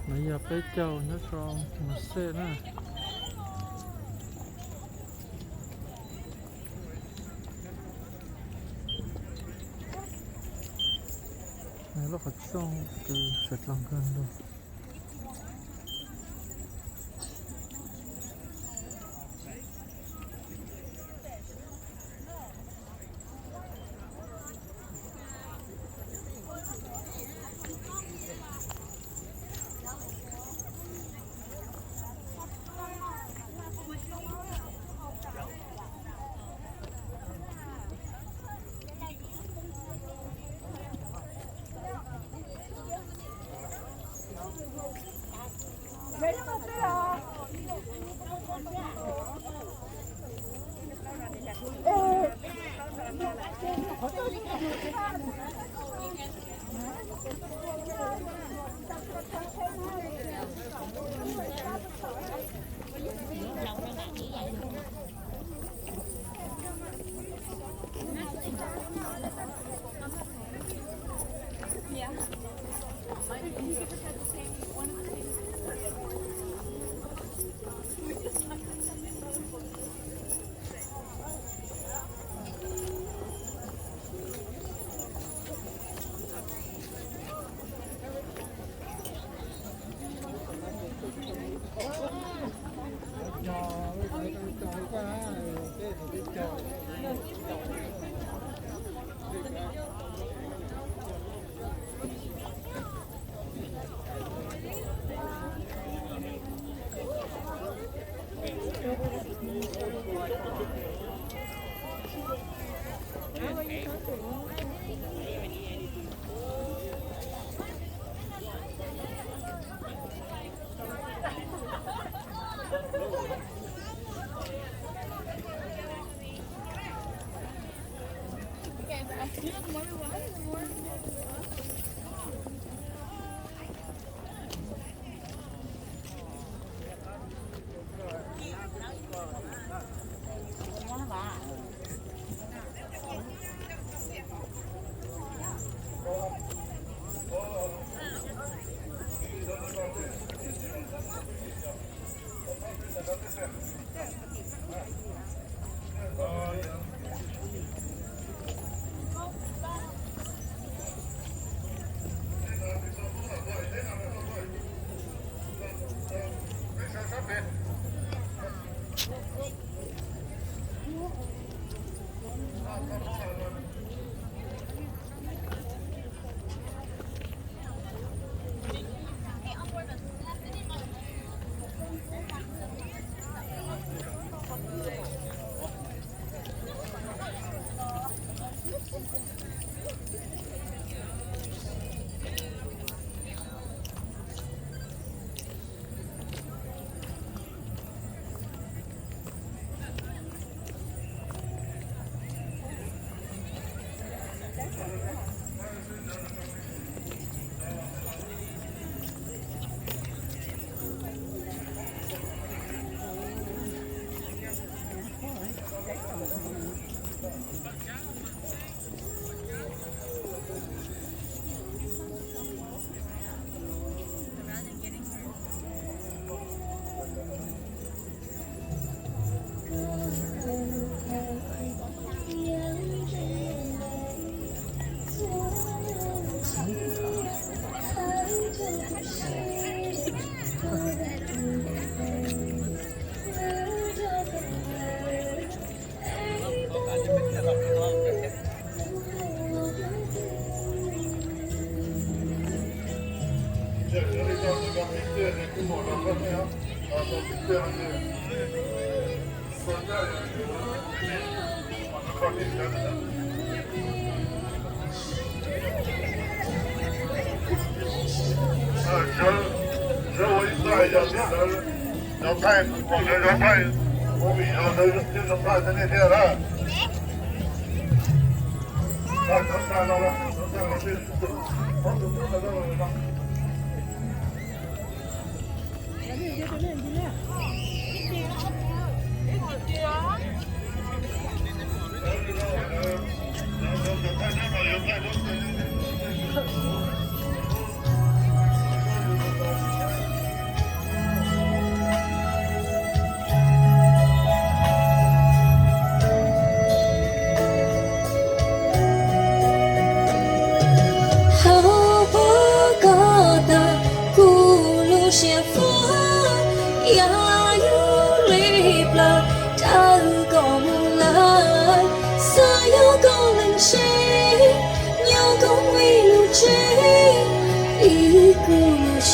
No yog peb caug nyob rau Mos Xej na. Lub qhov rooj kws sawv dlawg kawg nkaus.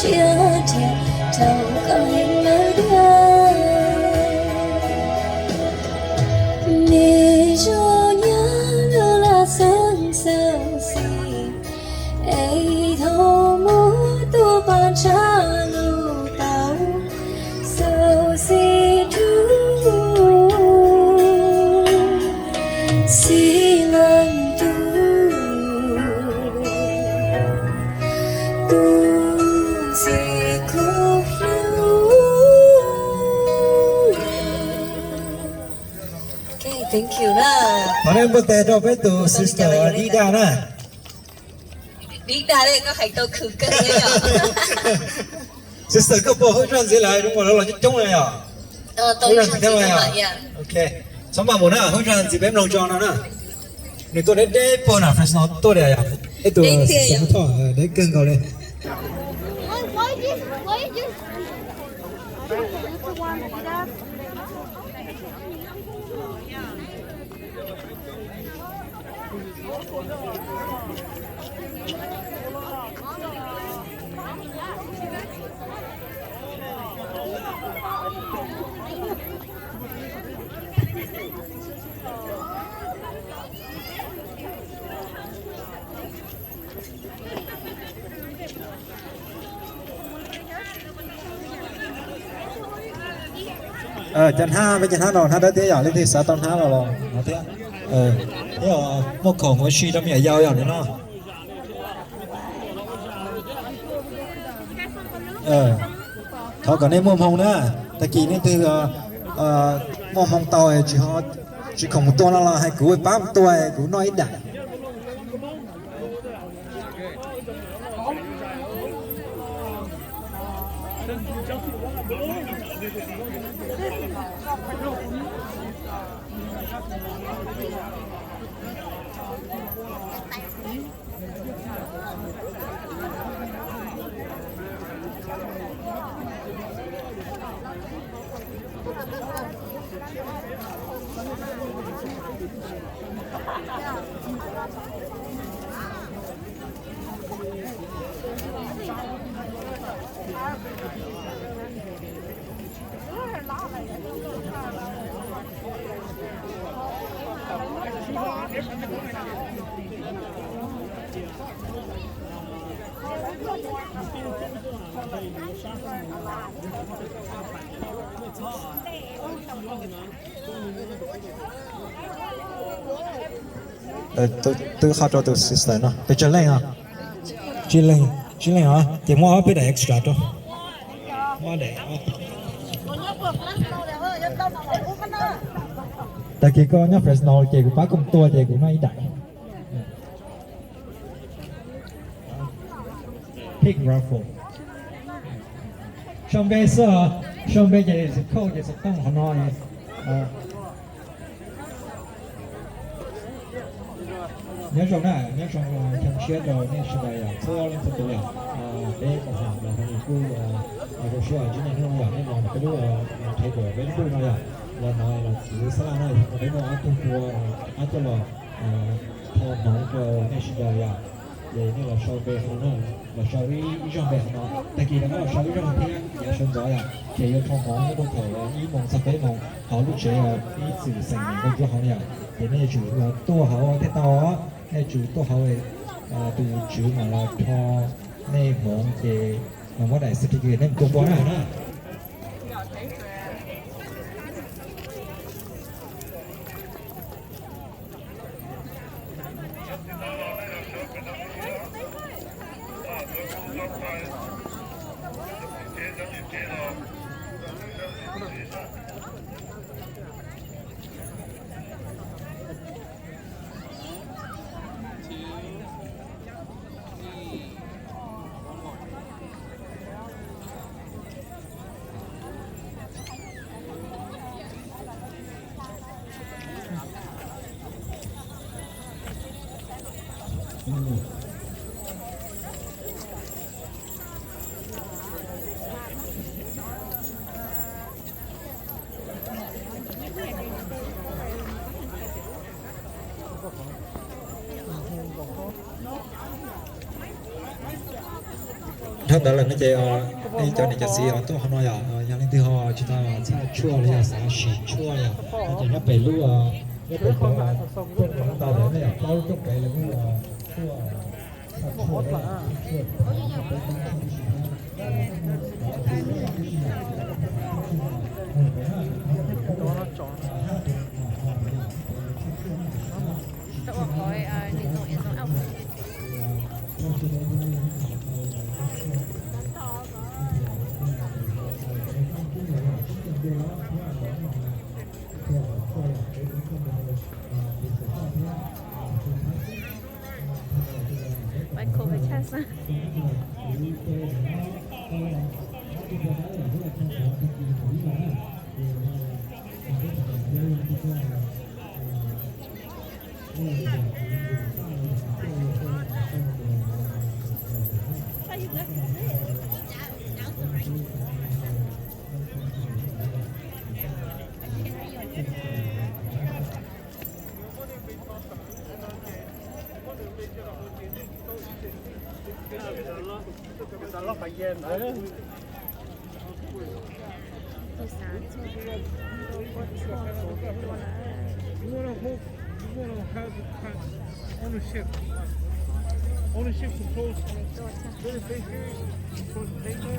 Thiab rhiav rau koj heev lawm thiab. Me zos nyab lub laj xeeb xauv xis, es thaum muab tuaj pab tshaj lub tau xauv xis rub xis leej tub, tus txiv khuv hlub. Ok, thank you na. Thov nej npuaj tes rau peb tus sister Dib Daj na. Dib Daj, koj hais tau khwv kawg li yom. Sister, koj puas hu zaj ntxiv lawm, zoo nkaus lawv los coob coob na yom. Hu zaj ntxiv thiab mas yom. Ok, txhob maj mus na, hu zaj ntxiv peb mloog tso no na. Nws tuaj deb deb puag na, Fresno tuaj diam yom. Ib tug sister Thoj deb kawg nkaus li. Cov hnab, peb cov hnab no hnab dawb thiab yom, leej twg xav tau hnab los los no thiab. Thiab muaj khoom ua si rau me nyuam yaus yom no. Thov kom nej muaj hmoo na, tag kis nej twg muaj hmoo tau tsis khoom mus tua no los hais kuv pab mus tua kuv noj ib daim. Twb qhov rau tus sister no pes tsawg leej os? Tsib leej, tsib leej os, ces muab ob peb daim extra rau. Tag kis koj nyob Fresno ces kuv pab koj tua ces kuv noj ib daim. Pig raffle. Sau npe xwb, sau npe ces khauj ces xov tooj qhov no. Nyob zoo na, nyob zoo, thov siab rau nej sawv daws yom, txhua leej txhua tus yom. Peb ua hauj lwm no kuj zoo siab, tsis nyob hnub no yom, nej los peb lub table, peb lub ntuj no yom, los no los txiv xab laj na, peb muaj ob tug tua, ob tug los tho hmoov rau nej sawv daws yom. Ces nej los sau npe qhov no, los sau ib, ib zaug npe qhov no, tag kis rov qab los sau ib zaug thiab yav sawv ntxov yom, ces yuav rho hmoov nyob rau thaum ib moos txog peb moos hauv lub tsev ib txwm xeem Nkauj Ntsuab hauv yom. Ces nej yuav tsum tuaj hauv thiaj tau, nej yuav tsum tuaj hauv, tus tswv mam los rho nej hmoov ces mam muab daim certificate nej mus tua npua na na. Thaum ntawd lawm no ces nej cov niam cov txiv os tuaj qhov no yom, yog leej twg ho tsis tau txhaj tshuaj los yog xav siv tshuaj yom, no ces nyob pem lub, nyob pem cov rooj no ntau ntawd ne yom, plaub lub rooj pem lawv kuj tuaj txhaj tshuaj. Pais khov pais tshaj xwb. You wanna hold, you wanna have the kind of ownership. Ownership controls. Very big. Controls paper.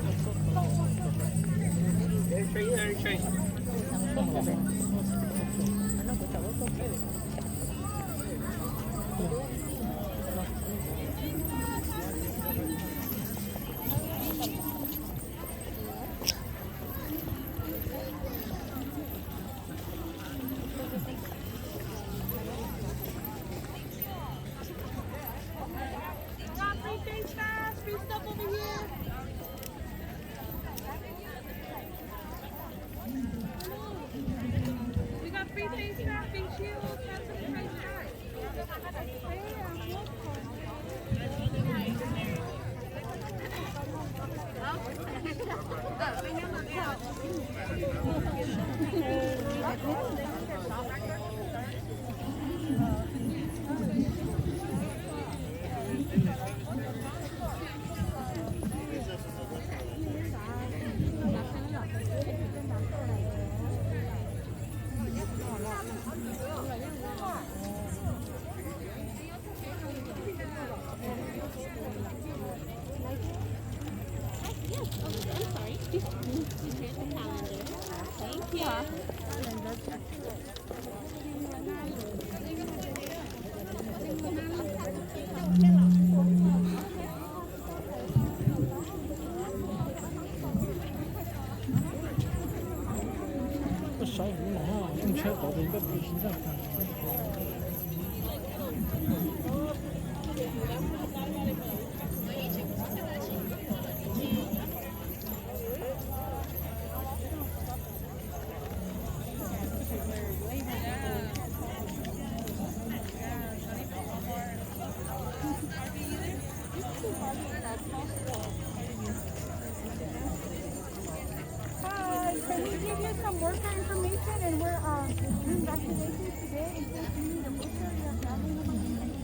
We got free face wrapping, shields, hand sanitizer. Hi, can we give you some worker information? And we're, um, doing vaccinations today in case you need a booster or your family member needs it.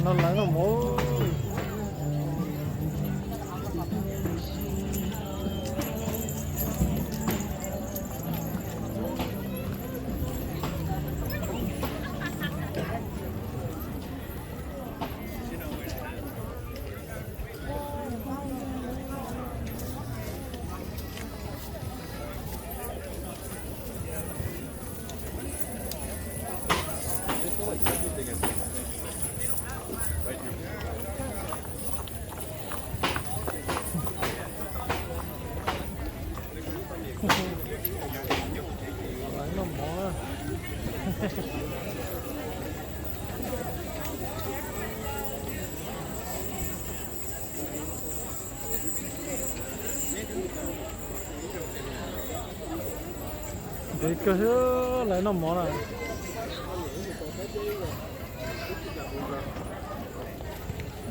No lawv noj mov. Lawv noj mov na. Ntev kawg thiab, lawv noj mov na.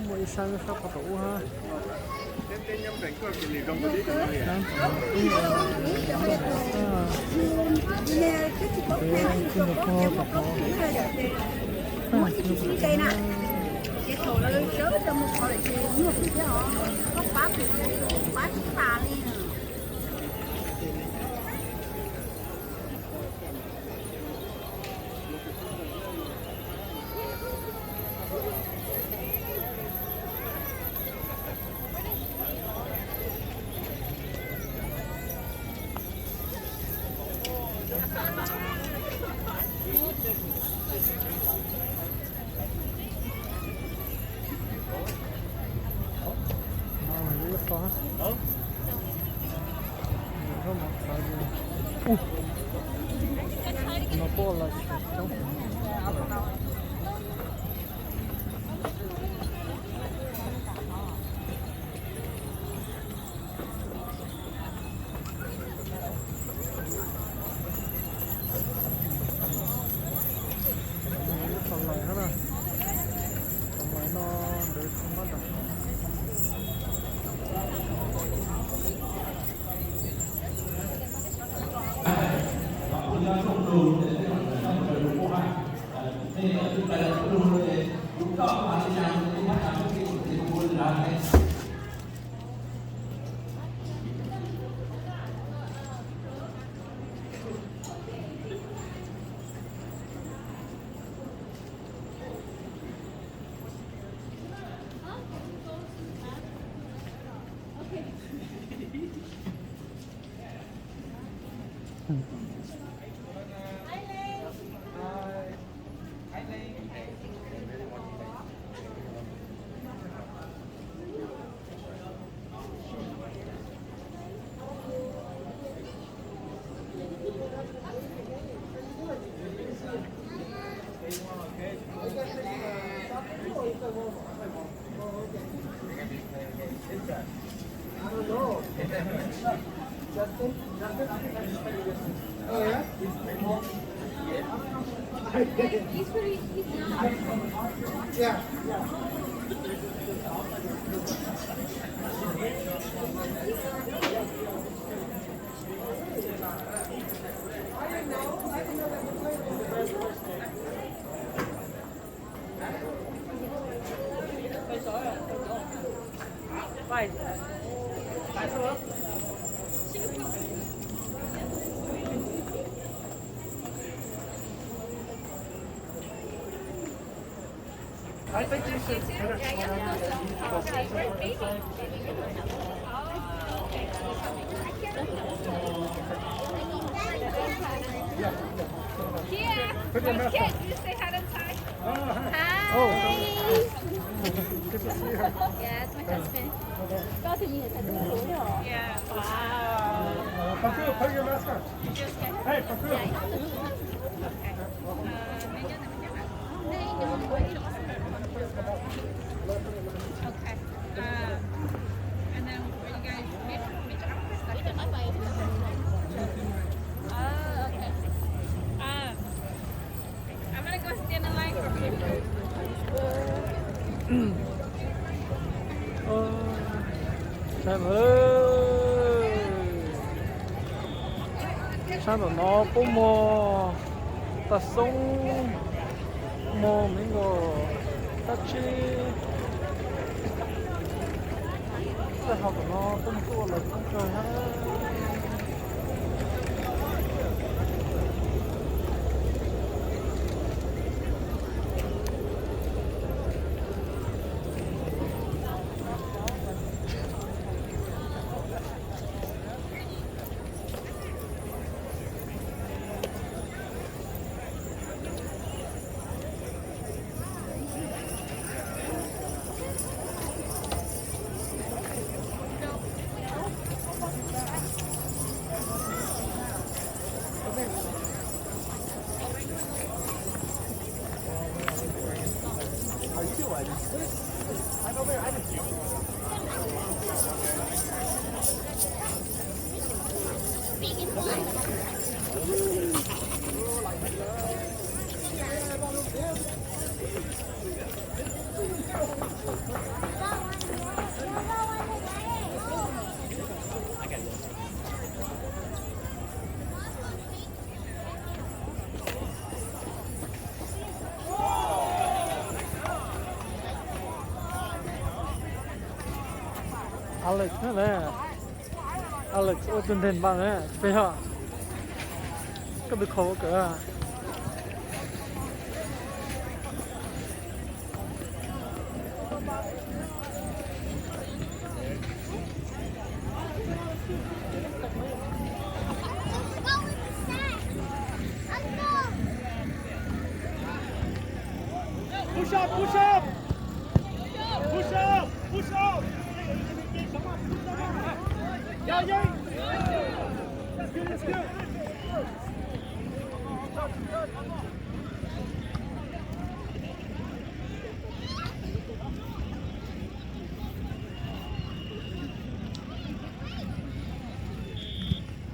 Muaj ib sab sab qhov tom ub hab. Here, come here. You say hi to Ty. Hi. Good to see you. Yes, my husband. Yeah. Wow. Put your mask on. Hey, Papu. Okay. Uh, and then when you guys meet, meet up. Oh, okay. Um, I'm gonna go stand in line for food. Ơ, saib mas. Sab tom no puab muag tas xoob, muag me nkaus dab tsi. Tej hauv tom no tuaj mus tuaj los kawg hab. Alex na, Alex ua tus nres npas na, peb hos, koj tus khaus ua kawg. Push up, push up. Push up, push up. Yeah, yeah. That's good, that's good.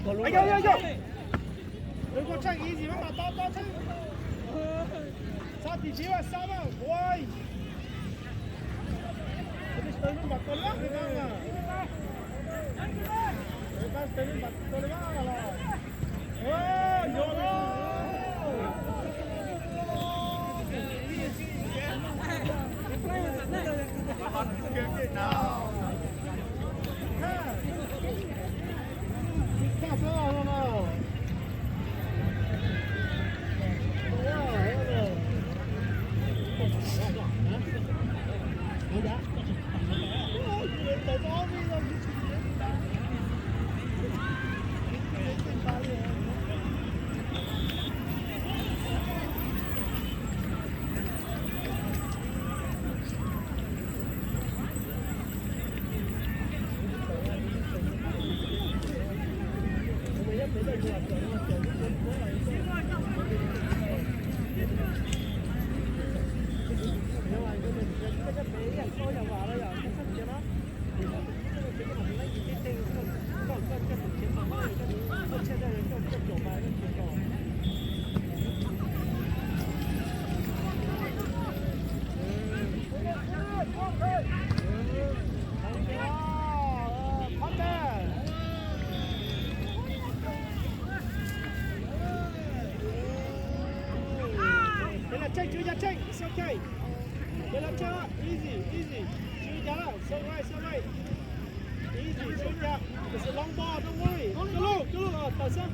Ê, yog, yog, yog. Đừng có chạy cái gì mà to to chứ. Sao thì chỉ là sao mà, ôi. Cái từ nó bật con lắm cái con à. Cái từ nó bật con lắm rồi. Ôi, vô rồi. Thế là check, chú Nhật check, it's okay. Thế là check, easy, easy. Chú Nhật, so right, so right. Easy, chú Nhật. It's a long ball, don't worry. Good look, good look. Ờ, tao sắp.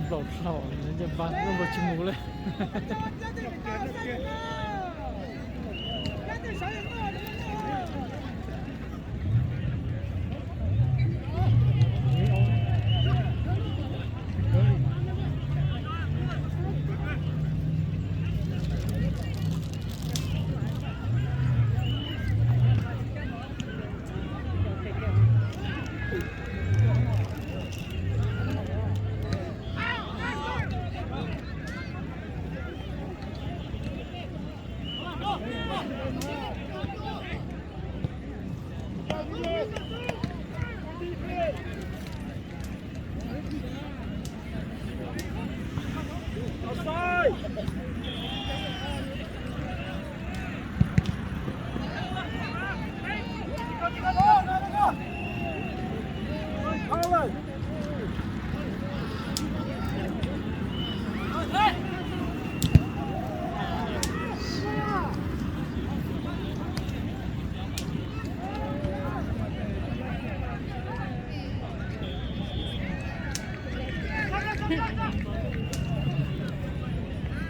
Plaum hlau, nws nce npas nws los tsis mus li.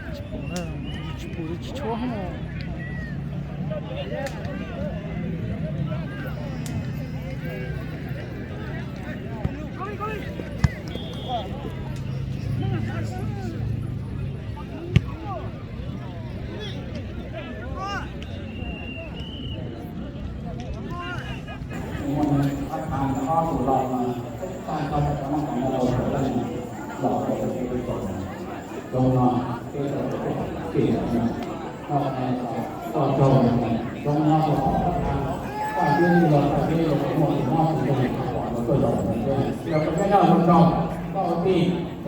Tsis pom, tsis pom li tsis tshua hmo. Koj ua tij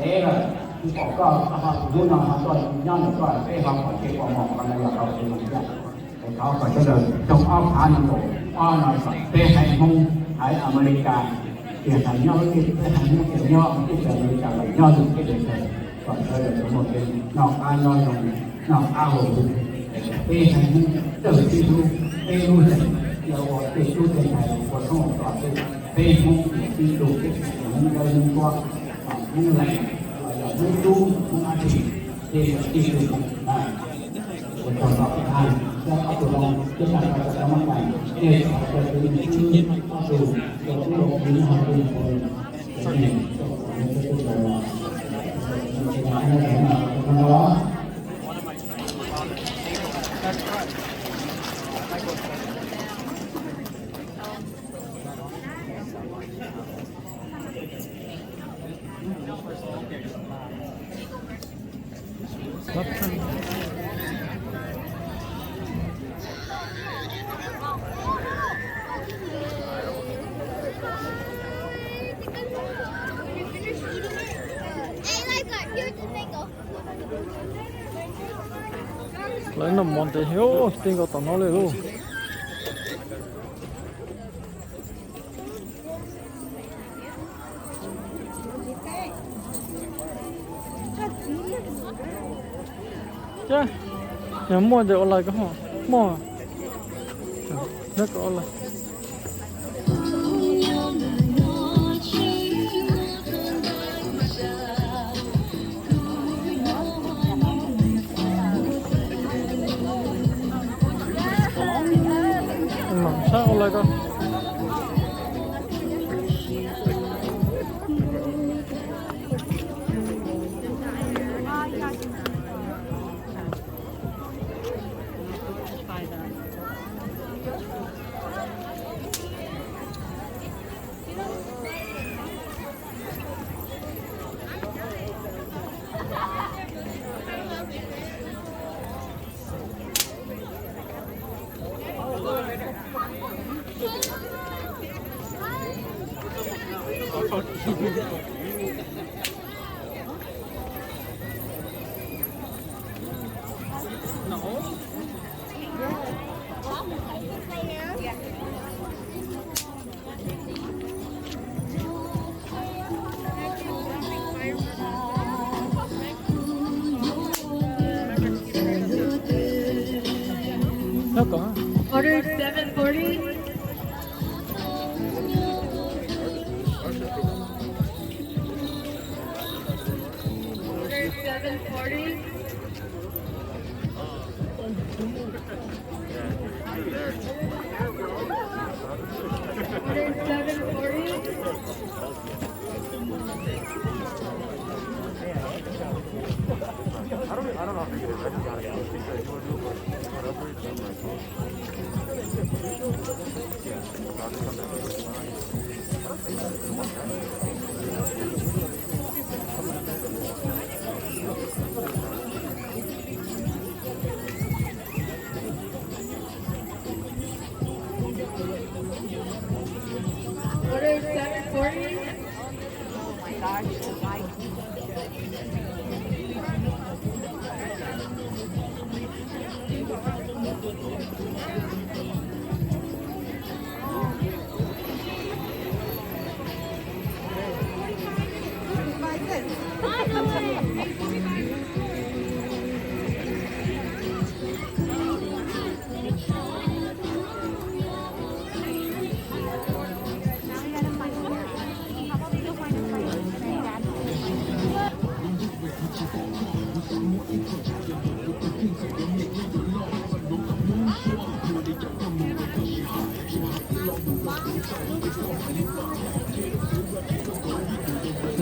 ntev lawm, tsis pom koj ho tus hnub no ho koj nyob ntawm koj, peb ho pom kev pom mom qhov no yog tau kev zoo yam. Es thov kom sawv daws tsoo ob phav no nkaus, ob no kom peb haiv Hmoob haiv Amelikas, tias hais nyob, peb haiv Hmoob tias nyob Amelikas, tias Amelikas los nyob lwm teb lwm chaw, kom sawv daws tau muaj kev noj qab nyob zoo, noj qab haus huv. Peb haiv Hmoob txawj sib hlub, peb lub zeem, yog ua tej tub tej ntxhais ua thoob ua toj xwb, peb Hmoob yog tib tug, peb Hmoob dawb Hmoob tuab, Hmoob lees, los yog Hmoob dub Hmoob dab tsi, ces yog tib tug Hmoob na. Ua tsaug rau peb haiv, coj ob tug loo, coj tag rau cov mab kas, nej thov rau tus neeg xib hwb ob tug, rau tub rau kiv nyob hauv tub rau neeg, no. Lawv noj mov ntev heev, tij nkaus tom no li lauj. Thiab, yog muaj ces ua lais koj ho, muaj, nyob kom ua lais. Mam sab ua lais koj. Order seven forty. Order seven forty. Order seven forty.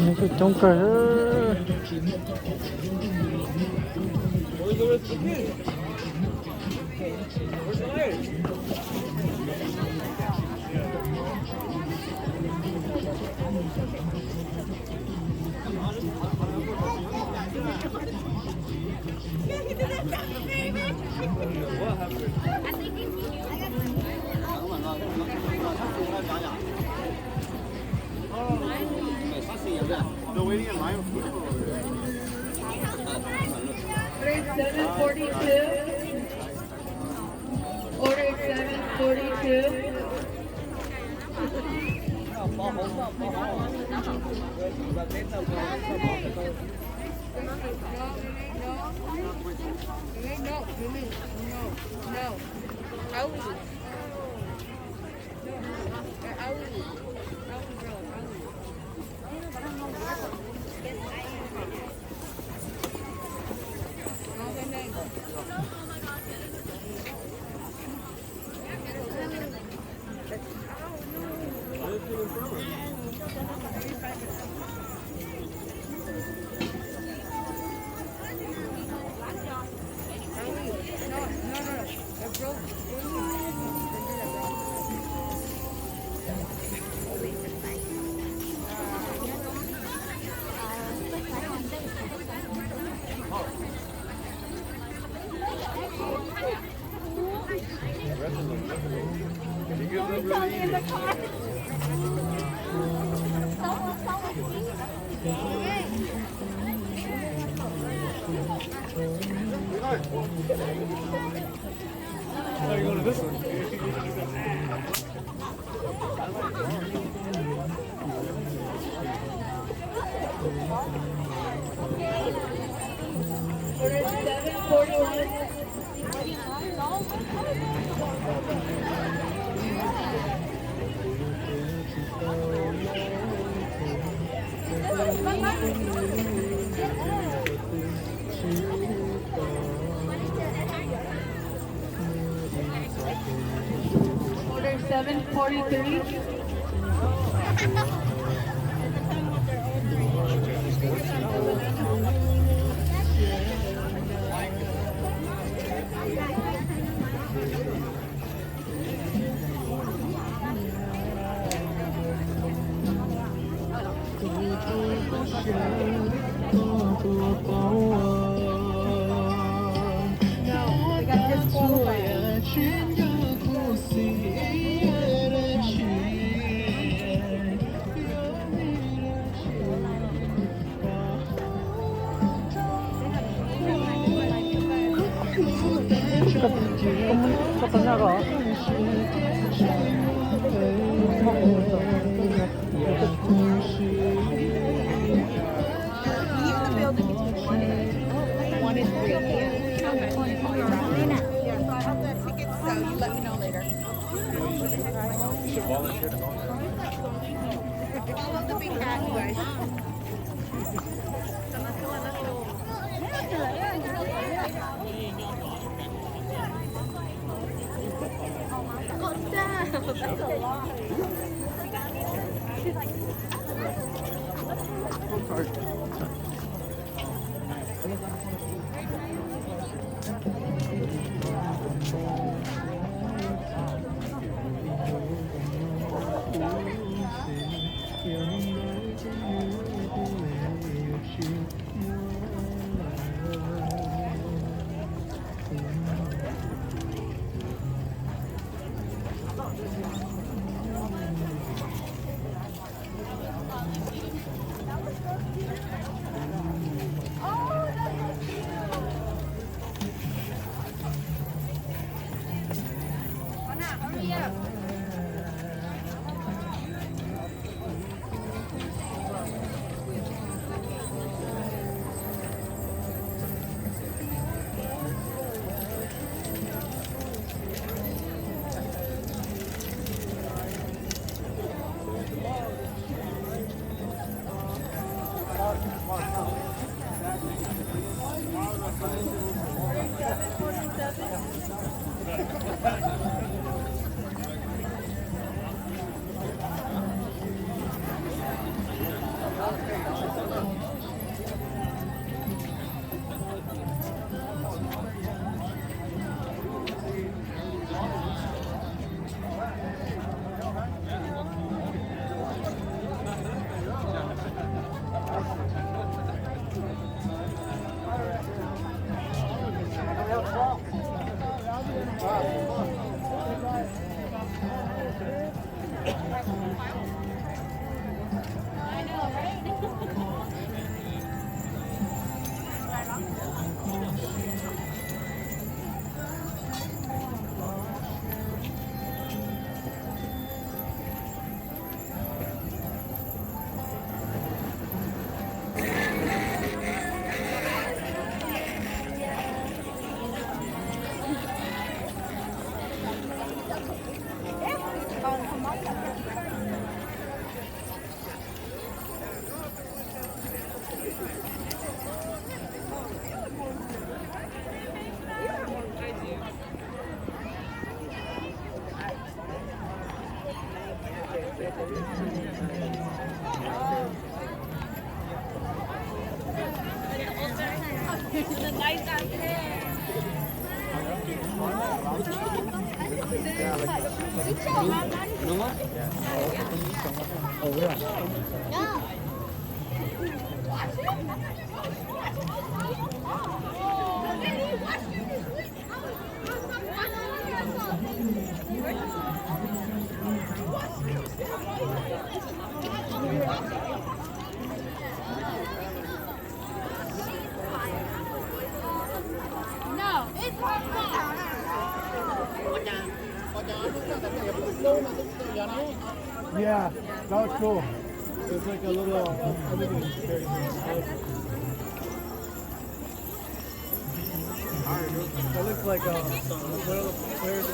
Coob kawg. Order seven forty-two. Order seven forty-two. Order seven forty-one. Order seven forty-three. One is three. Yeah, so I have the tickets, so you let me know later. Follow the big cat, you guys. Yeah, that was cool. It's like a little, uh, it looks like, uh, one of the players.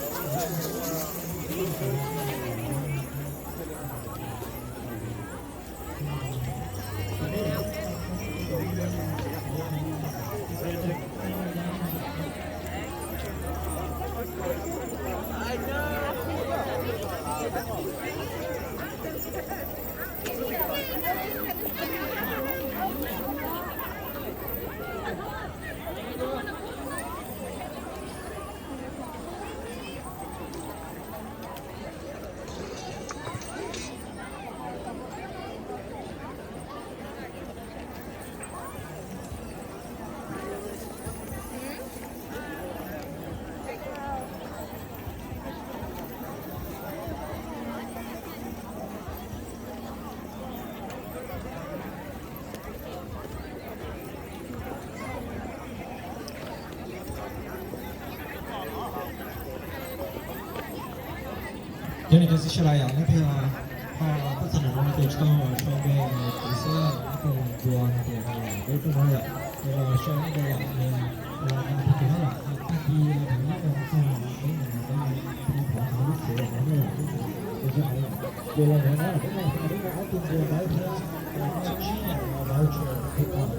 Yog li ntawd txhij sij hawm yom, leej twg ho tuaj txog nram no ces tsis tau sau npe kuv xwb, leej twg ntuas no ces peb tuaj no yom, ces los sau ib npe yom, los no tus hab yom, tag kis thaum ib moos txog peb moos peb pib thov tau lub tsev no yom, ces los ntawd na peb muaj ob tug ntuas ntawd thiab, muaj tsib yam voucher peb kom.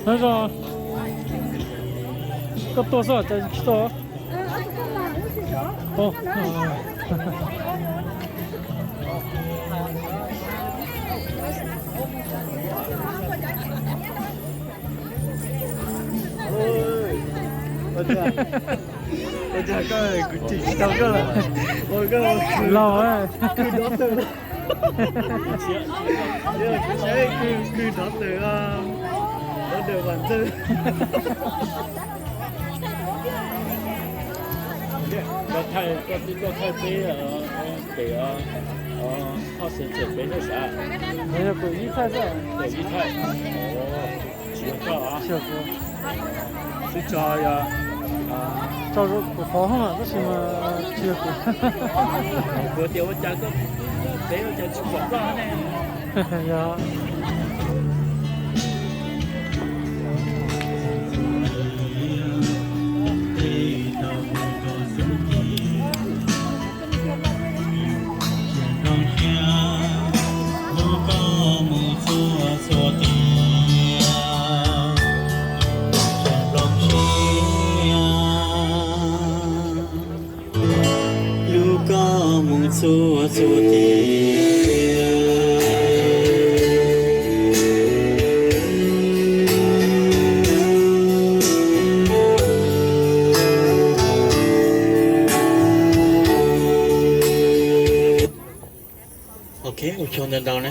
Nyob zoo, koj tuaj xwb ces tsis tuaj? Ua cas koj, kuv tsis tau koj los, koj laus, kws dov tawm, kws dov tawm, dov tawm vam ntxwg. Koj thaij, koj tib koj thaij peb pem, thoj xwm txawm peb nyob sav. Yog kuv ib thaij xwb. Kuv ib thaij. Tsis yog koj, tsis yog kuv. Sib tso yog tso kuv qhov hoob tab sis mas tsis yog kuv. Kuv tias ua cas koj, peb ua cas tsis pom koj ne? Yog. Lub koj mus txhua txhua tiag. Ok, ua tsaug ntau ntau na.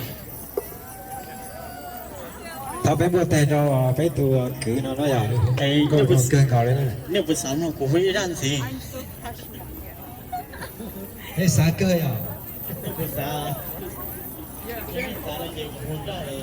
Thov peb npuaj teg rau peb tus kwv no na yom. Nkauj zoo kawg nkaus li na. Nej puas xav mloog kuv hu ib zaj ntxiv? Peb xav kawg yom. Nej puas xav? Yog nej xav no ces kuv hu zaj li.